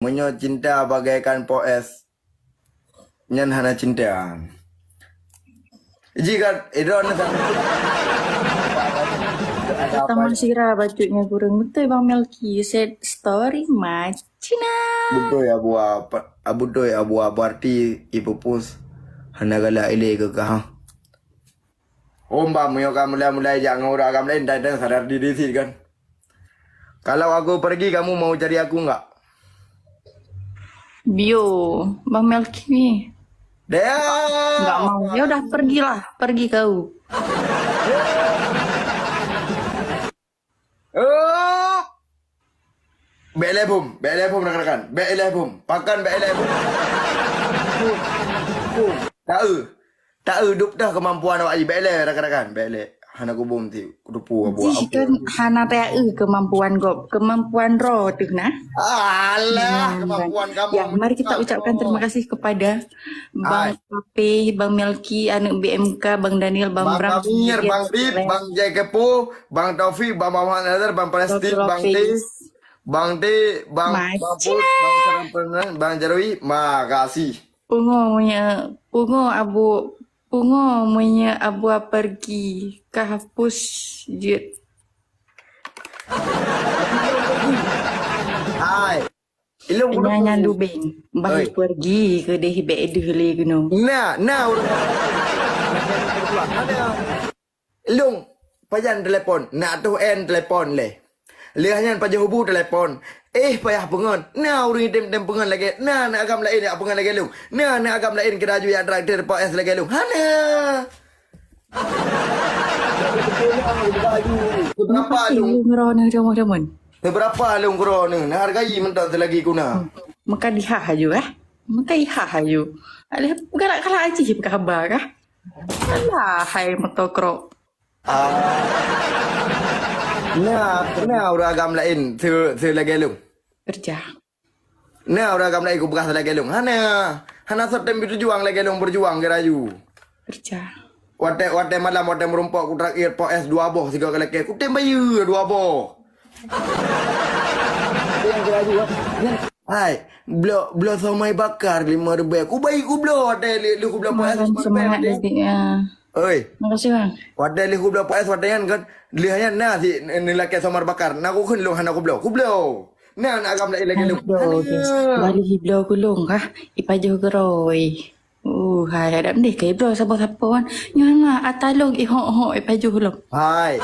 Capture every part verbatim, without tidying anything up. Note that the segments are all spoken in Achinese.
Meunyoe cinta bagaikan po es, nyan hana cinta. Jika Idron Taman Sira bacut nyan kureueng beutôi Bang Melki, sad story macina. Beutôi Abu Apa, beutôi Abu Apa arti ipupus hana galak ilée keu kah. Hom bang, meunyoe ka mulai-mulai jak ngon ureueng agam laén, dan sadar diri sit kan. Kalau aku pergi, kamu mau cari aku enggak? Bio, Bang Melki ni. Dah. Enggak mau. Ya udah, pergilah, pergi kau. Oh. Bèk lé bom, bèk lé bom rakan-rakan. Bèk lé bom. Pakan bèk lé bom. Bom. Bom. Taeu. Taeu dub dah kemampuan awak jih. Bèk lé rakan-rakan. Bèk lé. Hana kubom ti. Kutupu buat. Jih kan hana taeu kemampuan gob. Kemampuan droe teuh nah. Alah, kemampuan kamu. Ya, mari kita ucapkan terima kasih kepada Bang Ape, Bang Melki, aneuk B M K, Bang Daniel, Bang Bram, Bang Amir, Bang Rip, Bang Jai Kepo, Bang Taufik, Bang Muhammad Nazar, Bang Palestin, Bang T, Bang T, Bang Put, Bang Sarampenan, Bang Jarwi. Makasih. Pungo meunyo, pungo abu, pungo meunyo abu pergi ka hapus jeuet. Hai. Ilong nyan lubeng. Bah pergi ke deh bek deh le gunong. Nah, nah urang. Ilong pajan telepon, nak tuh en telepon leh. Leh nyan pajoh hubu telepon. Eh payah pengon. Nah urang item tem pengon lagi. Nah nak agam lain yak pengon lagi long. Nah nak agam lain kira ju yak traktir pa es lagi long. Hana. Seberapa lung? Lung roh ni jamun-jamun. Seberapa lung kuro ni? Nah hargai mentang selagi kuna. Maka dihah aju eh. Maka ihah aju. Ada galak-galak aja apa khabar kah? Alah hai motokro. Ah. Nah, nah urang agam lain se se lagi lung. Kerja. Nah, urang agam lain ku peugah lagée lôn. Hana. Hana sot tem berjuang lagée lôn berjuang keu rayu. Kerja. Watée, watée malam, watée meurumpok ku terakhir po es dua boh sigoe keu lakée. Ku tem bayeue dua boh. Yang keu rayu, ha? Nyan, hai, bloe, bloe somai bakar lima ribée. Ku bayeue ku bloe watée lé, lé ku bloe po es. Malam semangat, adik, ya. Oi. Makasih, Bang. Watée lé ku bloe po es watée nyan kan. Lé nyan na si ni lakée somai bakar. Na ku kheun lôn hana ku bloe. Ku bloe. Nah, nak agam lain lagi lu. Aduh, guys. Bali hiblo gulung kah? Ipajoh geroi. Uh, hai, hadap deh ke hiblo saboh sapoe kan. Nyoe na atalong ihok-hok ipajoh lom. Hai.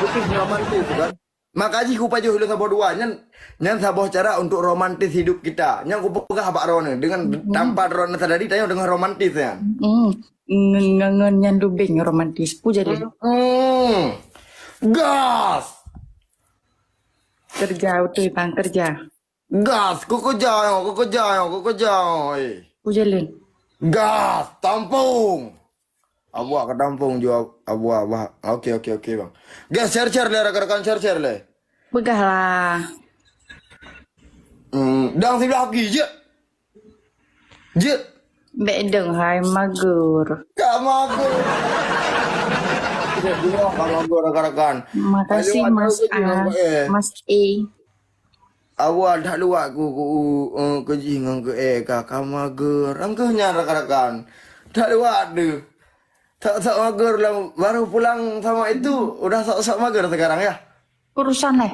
Itu romantis kan. Maka jih ku pajoh lu saboh dua. Nyan, nyan saboh cara untuk romantis hidup kita. Nyan ku peugah bak droeneuh dengan tanpa droeneuh sadari tanyoe dengan romantis nyan. Hmm. Ngen, ngen, ngen nyan lubeng romantis. Puja leh. Hmm. Gas. Kerja betul, Bang, kerja. Gas, ku kerja yo, ku kerja yo, ku kerja yo. Eh. Ku jalan. Gas, tampung. Awak ke tampung jua, awak, awak. Oke, oke, oke, Bang. Gas, share, share leh, rakan-rakan, share, share leh. Peugahlah. Hmm, dang siblah lagi je. Jeuet. Bèk dong hai mager. Ka mager. Tidak dua ka mager rakan-rakan. Makasih, Mas A. Mas E. Awak dak luwat ku, ku, eh, keu jih ngon keu eh ka, ka mager. Angkeuh nyan rakan-rakan. Dak luwat deh. Tak, tak mager lah. Baru pulang sama itu, udah sok-sok mager sekarang ya. Urusan eh.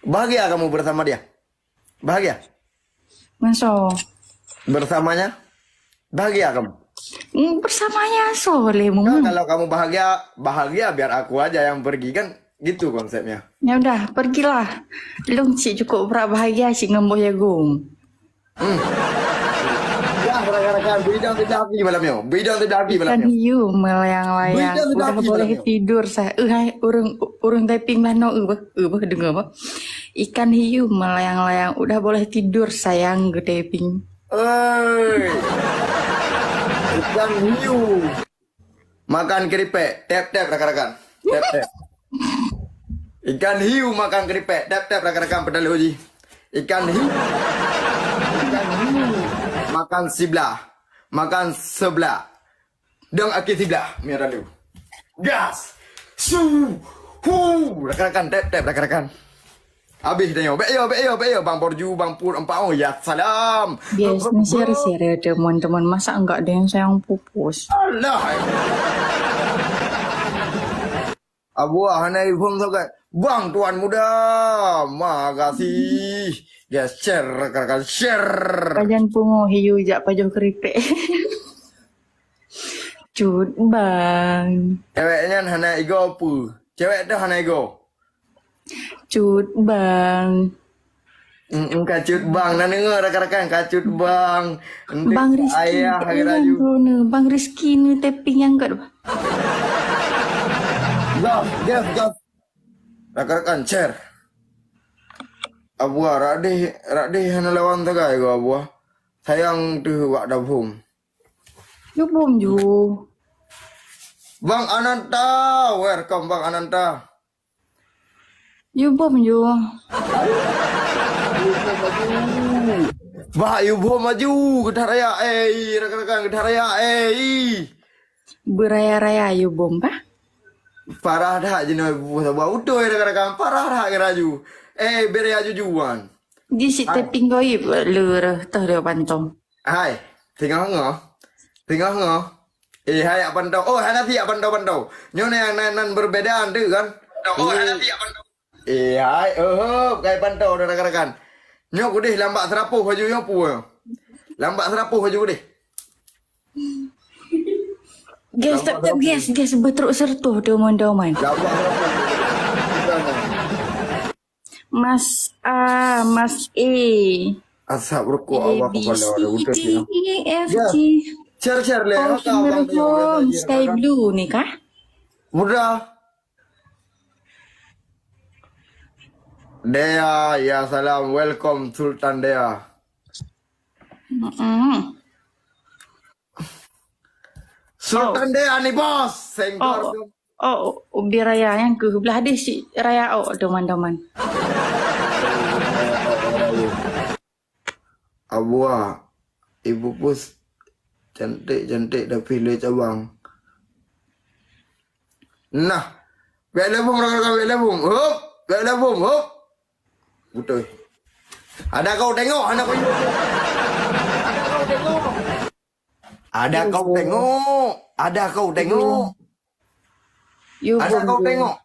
Bahagia kamu bersama dia? Bahagia? Masa? Bersamanya? Bahagia kamu? Hmm, bersamanya so lé mu. Nah, kalau kamu bahagia, bahagia biar aku aja yang pergi kan gitu konsepnya. Ya udah, pergilah. Lung cik cukup berat bahagia cik ngon boh jagung. Hmm. Ya, rakan-rakan, bidang tidak lagi malam yo. Bidang tidak lagi malam yo. Ikan hiu melayang-layang. Bidang tidak lagi malam yo. Udah boleh tidur sah. Eh, hai, urang, urang typing lah no, eh, bah, eh, bah, dengar bah. Ikan hiu melayang-layang, udah boleh tidur sayang, geuteping. Oi. Ikan hiu. Makan keripik, tep-tep rakan-rakan. Tep-tep. Ikan hiu makan keripik, tep-tep rakan-rakan pedalo ji. Ikan hiu. Ikan hiu makan siblah. Makan sebelah. Dong aki siblah, mira lu. Gas. Su. Hu. Rakan-rakan, tep-tep rakan-rakan. Habéh tanyoe. Bèk yo, bèk yo, bèk yo. Bang Borju, Bang Put, empat oh. Ya salam. Biasa share-share ya, teman-teman. Masa enggak ada yang sayang pupus? Alah. Abuah, hana iphon sagai. Bang Tuan Muda, makasih. Ya, share, rakan-rakan, share. Pajan pungo hiu jak pajoh keripik. Cut bang. Cewek nyan hana igo pu. Cewek tu hana igo. Cut bang. Mm, mm, kacut bang. Nah, deungoe rakan-rakan, kacut bang. Enteuk Bang Rizky, ayah eh, geuraju. Yang tu ni. Bang Rizky ni tapping nyang kat. Gas, gas, gas. Rakan-rakan, share. Abuah, rak deh, rak deh hana lawan sagai go Abuah. Sayang teuh wak dabong. Yubom ju. Bang Ananta, welcome Bang Ananta. Yubom ju. Bah, yubom maju, geudah raya, eh, rakan-rakan, geudah raya, eh. Beuraya-raya yubom bah. Parah that jinoe bubuh saboh utôi rakan-rakan, parah that geuraju. Eh, beuraya jujuan. Di sit tapping goib lurah toh dia pantong. Hai, singoh-ngoh. Singoh-ngoh. Eh, hai, yak pantau. Oh, hana siap pantau-pantau. Nyoe nan, nan, nan berbeda tu kan? Oh, hana siap pantau. Eh, hai, oh, kai pantau dah rakan-rakan. Nyoe kudeh lambak serapoh baju nyoe pu. Lambak serapoh baju kudeh. Guys, tak, tak, guys, guys, betruk sertuh doman-doman. Lambak serapoh. Mas A, Mas E. Asap rokok A, awak B, kepala C, ada udah D, dia. E, F, Ya. G. Share-share leh. Oh, Abang tengok, Sky Blue ni kah? Mudah. Dea, ya salam. Welcome, Sultan Dea. Mm-mm. Sultan Dea ni, bos. Sengkor. Oh, oh, ubi raya nyang keuh blah deh si raya, oh, doman-doman. Abuah, ibu pus cantik-cantik tapi le cabang. Nah, bèk lebong rakan-rakan, bèk lebong. Hop, bèk lebong, hop. Betul. Ada kau tengok, anak kau. Ada kau tengok. Ada kau tengok. Ada kau tengok. Ada kau tengok.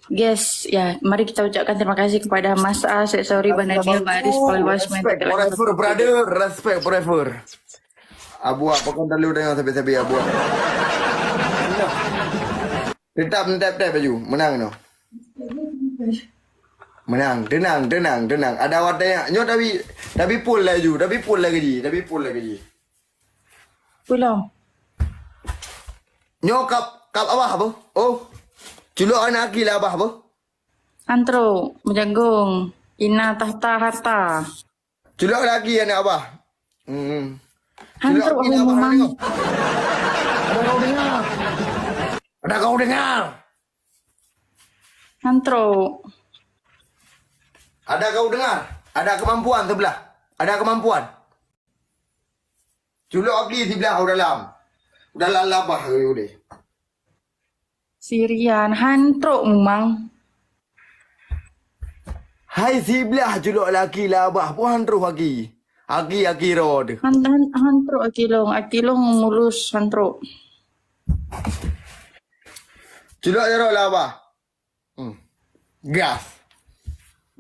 Guys, ya, mari kita ucapkan terima kasih kepada Mas A, Sek Sori, Bang Daniel, Bang Aris, Paul Wasman. Respect forever, brother. Respect forever. Abuah, apa kau terlalu dengan sabi-sabi, Abuah? Tetap tap-tap baju. Menang no. Menang. Tenang, tenang, tenang. Ada awak tanya. Nyo tapi, tapi pun laju. Tapi pun lagi ji. Tapi pun lagi ji. Pulang. Nyo kap, kap abah apa? Oh. Culok anak aki lah abah apa? Antro, berjagung. Ina tahta harta. Culok lagi anak abah. Hmm. Culok lagi anak abah, memang. Ada kau dengar? Ada kau dengar? Antro. Ada kau dengar? Ada kemampuan sebelah. Ada kemampuan. Culok lagi sebelah dalam. Dalam labah ke deh. Sirian, han trok memang. Hai siblah culok laki labah pun han troh aki. Aki, aki rod. Han, han, han trok aki long. Aki long mulus han trok. Culok jarok labah. Hmm. Gas.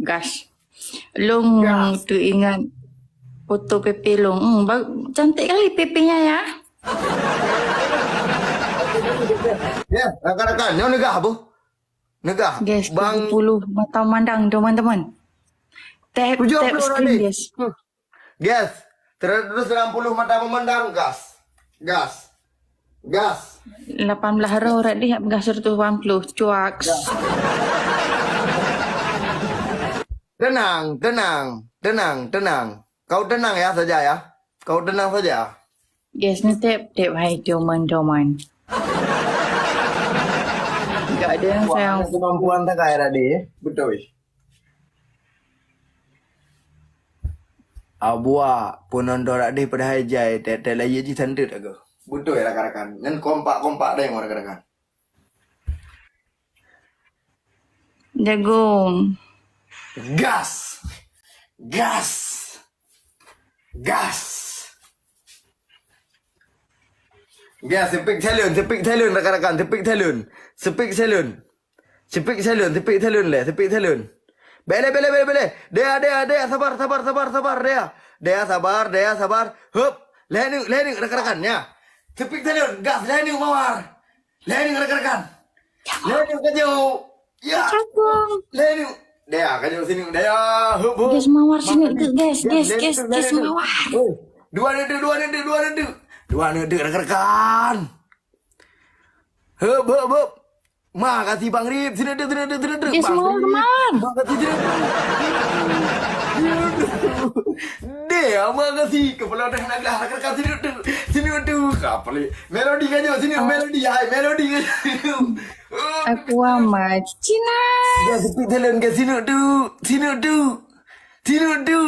Gas. Long teuingat foto P P long. Hmm, ba-, cantik kali P P-nya ya. Ya, rakan-rakan, nyoe negah apa? Negah. Guys, Bang tujuh puluh mata memandang, teman-teman. Tap, tap screen, guys. Hmm. Gas. Seratus enam puluh mata memandang, gas. Gas. Gas. Lapan belas roh rat dih, gas seratus lapan puluh. Cuak. Gas. Tenang, tenang, tenang, tenang. Kau tenang ya saja ya. Kau tenang saja. Gas ni tep, tep hai doman-doman. Gak ada yang sayang. Kemampuan tak kaya tadi, betul. Abua, pun nonton rak deh padahai jai, tep-tep lagi ji santet aku. Betul ya rakan-rakan. Ngan kompak-kompak deh rakan-rakan. Jagung. Gas. Gas. Gas. Gas, speak silent, speak silent, rakan-rakan, speak silent. Speak silent. Speak silent, speak silent lé, speak silent. Bele, bele, bele, bele. Dea, dea, dea, sabar, sabar, sabar, sabar, dea. Dea, sabar, dea, sabar. Hup. Lhèe neuk, lhèe neuk, rakan-rakan, ya. Speak silent, gas, lhèe neuk mawar. Lhèe neuk, rakan-rakan. Lhèe neuk, kajok. Ya. Cakung. Lhèe neuk. Dea, kajok sineuk, dea. Hup, hup. Gas mawar sineuk tu, gas, gas, lhèe neuk, gas, lhèe gas neuk. Mawar. Oh, dua neuk tu, dua neuk tu, dua neuk tu. Dua neuk tu, rakan-rakan. Hup, hup, hup. Makasih Bang Rip. Sineuk tu, sineuk tu, sineuk tu. Gas mawar, Rip. Mawar. Makasih, sineuk tu. Dea, makasih. Kepala dah nak gelah, rakan-rakan, sineuk tu. Sineuk tu. Kapali. Melodi kajok sineuk, melodi. Hai, melodi kajok sineuk. Aqua Macina. Gas, speak silent, gas, sineuk tu. Sineuk tu. Sineuk tu.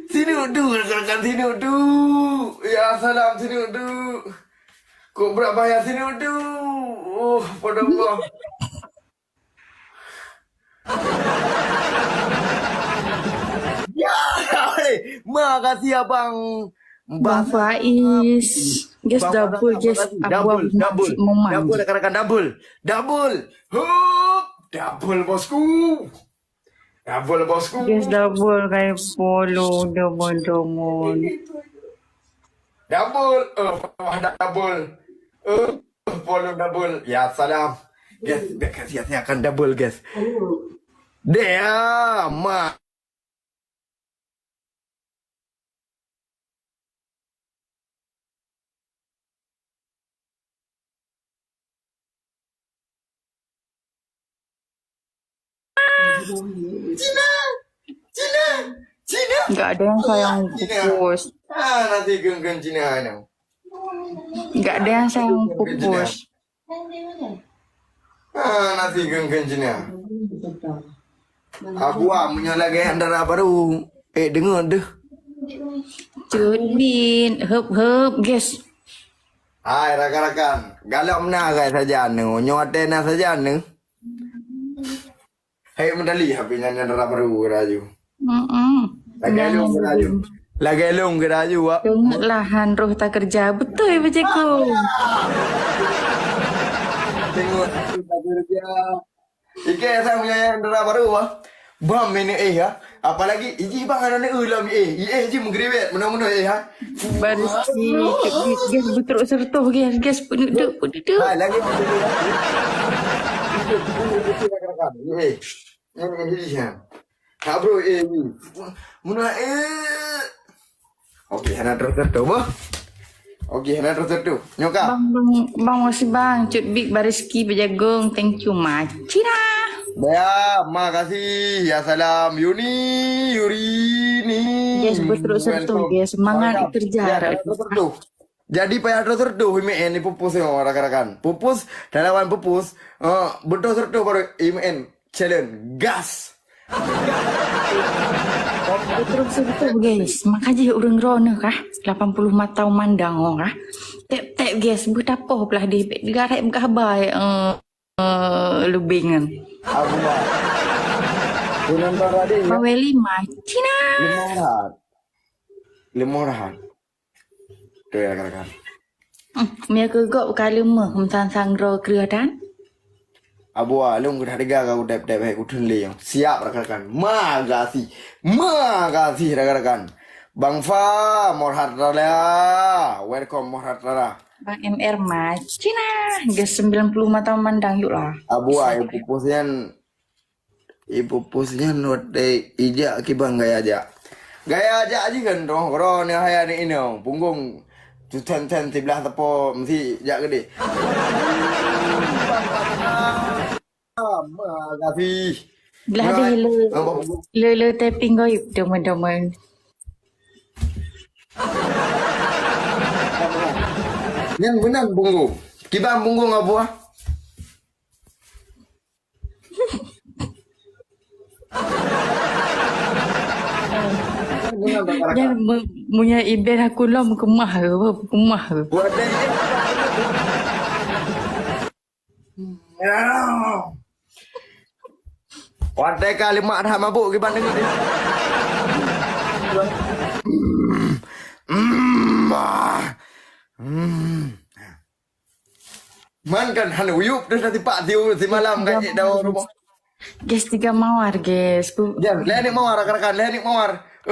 Sineuk tu, rakan-rakan, sineuk tu. Ya salam, sineuk tu. Kok brat bahaya sineuk tu. Oh, pada Allah. Ya, hei. Makasih, Abang. Bang Faiz. Gas, double, gas. Double, double. Double, rakan-rakan, double. Double. Hup, double, bosku. Double, bosku. Gas, double, kai polo, double, double. Double, eh, double. Eh, polo double. Ya salam. Gas, gas, gas, gas, akan double, gas. Dea, ma. Cina! Cina! Cina! Gak ada yang sayang pupus. Ah, nanti geng-geng Cina ni. Gak ada yang sayang pupus. Ah, nanti geng-geng Cina. Abu, ah, meunyoe lagèe antara baru, eh, deungoe deuh. Cut Bit, hup, hup, gas. Hai, rakan-rakan, galak meunan saja nyoe, nyoe watèe na saja nyoe. Hai, meudali tapi nyan antara baru laju. Mm-mm. Lagèe lôn laju. Lagèe lôn laju, wak. Ingatlah han roh takeureuja. Beutôi, Pak Jago. Tengok, takeureuja. Ike sang punya yang dara baru, ah. Bam minute eh, ya. Apalagi iji bang ada ni ulam eh. Eh ji menggerewet meunoe-meunoe eh, ha. Baru si gas betrok sertoh gas, gas penuh duk, penuh duk. Ha, lagi. Eh. Ini dia. Ha bro, eh ni. Meunoe eh. Okey, hana terus tu, boh. Okey, hana terus tu. Nyoka. Bang, bang, bang, masih bang, Cut Big Bariski berjagung. Thank you much. Cina. Ya, makasih. Ya salam. Yuni, Yuri ni. Yes, betul sertu. Welcome. Yes, semangat kerja. Ya, betul sertu. Jadi payah terus sertu, I M N ni pupus ni, rakan-rakan. Pupus, dah lawan pupus. Uh, betul sertu baru I M N. Challenge. Gas. Betul-betul, guys. Makajih ureueng droeneuh kah? Lapan puluh mata mandang oh kah? Tep-tep, guys. Beutapoh belah deh. Bek digarek beugah bai, eh, eh, lubeng kan. Abua. Penonton tadi, ya? Paweli mah. Cina. Lima ratus. Lima ratus. Tu ya, rakan-rakan. Hmm, mia keu gob ka leumoh, meusang-sang droe kreueh dan. Abua, lôn keudah dega ka udeb-deb hai kuteun lé. Siap, rakan-rakan. Makasih. Makasih, rakan-rakan. Bang Fa, Morhat Rala. Welcome, Morhat Rala. Bang M R Mas. Cina, ke sembilan puluh mata mandang yuk lah. Abua, yang pupus nyan Ipupus nyan watèe ijak kiban gaya jak. Gaya jak ji kan roh, roh ni hai aneuk inong, punggong tu ten-ten siblah teupok meusi jak geudeh. Makasih. Belah deh le, le, le tapping goib teman-teman. Nyan meunan punggong. Kiban punggong Abua. Dan mu-, munya iben aku lom kemah ke, apa, kemah ke? Buat dia. Watèe ka lemak that mabuk kiban deungon. Hmm. Hmm. Ah. Hmm. Man kan hana uyup tu tadi pak tiu simalam kan cek daun rumoh. Guys, tiga mawar, guys. Pu- Ya, leh aneuk mawar rakan-rakan, leh aneuk mawar.